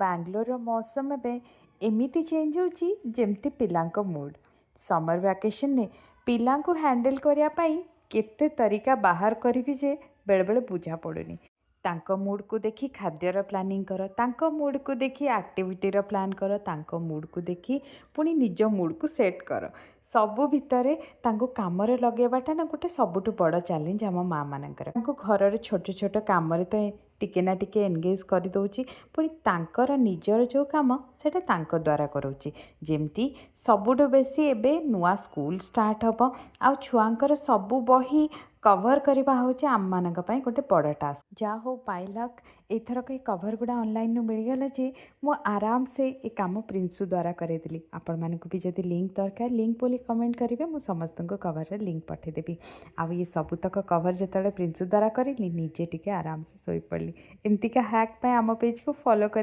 ବାଙ୍ଗଲୋରର ମୌସମ ଏବେ ଏମିତି ଚେଞ୍ଜ ହେଉଛି, ଯେମିତି ପିଲାଙ୍କ ମୁଡ଼୍। ସମର ଭ୍ୟାକେସନରେ ପିଲାଙ୍କୁ ହ୍ୟାଣ୍ଡେଲ୍ କରିବା ପାଇଁ କେତେ ତରିକା ବାହାର କରିବି ଯେ ବେଳେବେଳେ ବୁଝା ପଡ଼ୁନି। ତାଙ୍କ ମୁଡ଼୍କୁ ଦେଖି ଖାଦ୍ୟର ପ୍ଲାନିଂ କର, ତାଙ୍କ ମୁଡ଼୍କୁ ଦେଖି ଆକ୍ଟିଭିଟିର ପ୍ଲାନ୍ କର, ତାଙ୍କ ମୁଡ଼୍କୁ ଦେଖି ପୁଣି ନିଜ ମୁଡ଼୍କୁ ସେଟ୍ କର। ସବୁ ଭିତରେ ତାଙ୍କୁ କାମରେ ଲଗେଇବାଟା ନା ଗୋଟେ ସବୁଠୁ ବଡ଼ ଚ୍ୟାଲେଞ୍ଜ ଆମ ମାଆମାନଙ୍କର। ତାଙ୍କୁ ଘରର ଛୋଟ ଛୋଟ କାମରେ ତ ଟିକେ ନା ଟିକେ ଏନଗେଜ୍ କରିଦେଉଛି, ପୁଣି ତାଙ୍କର ନିଜର ଯେଉଁ କାମ, ସେଇଟା ତାଙ୍କ ଦ୍ୱାରା କରାଉଛି। ଯେମିତି ସବୁଠୁ ବେଶୀ ଏବେ ନୂଆ ସ୍କୁଲ ଷ୍ଟାର୍ଟ ହେବ ଆଉ ଛୁଆଙ୍କର ସବୁ ବହି କଭର୍ କରିବା ହେଉଛି ଆମମାନଙ୍କ ପାଇଁ ଗୋଟେ ବଡ଼ ଟାସ୍କ। ଯାହା ହଉ, ବାଇ ଲକ୍ ଏଇଥରକ ଏ କଭର୍ ଗୁଡ଼ା ଅନଲାଇନ୍ରୁ ମିଳିଗଲା ଯେ ମୁଁ ଆରାମସେ ଏ କାମ ପ୍ରିନ୍ସୁ ଦ୍ୱାରା କରେଇଦେଲି। ଆପଣମାନଙ୍କୁ ବି ଯଦି ଲିଙ୍କ୍ ଦରକାର, ଲିଙ୍କ୍ ବୋଲି କମେଣ୍ଟ କରିବେ, ମୁଁ ସମସ୍ତଙ୍କୁ କଭର୍ର ଲିଙ୍କ୍ ପଠାଇଦେବି। ଆଉ ଇଏ ସବୁତକ କଭର୍ ଯେତେବେଳେ ପ୍ରିନ୍ସୁ ଦ୍ୱାରା କରିଲି, ନିଜେ ଟିକେ ଆରାମସେ ଶୋଇପଡ଼ିଲି। ଏମିତିକା ହ୍ୟାକ୍ ପାଇଁ ଆମ ପେଜ୍କୁ ଫଲୋ କରି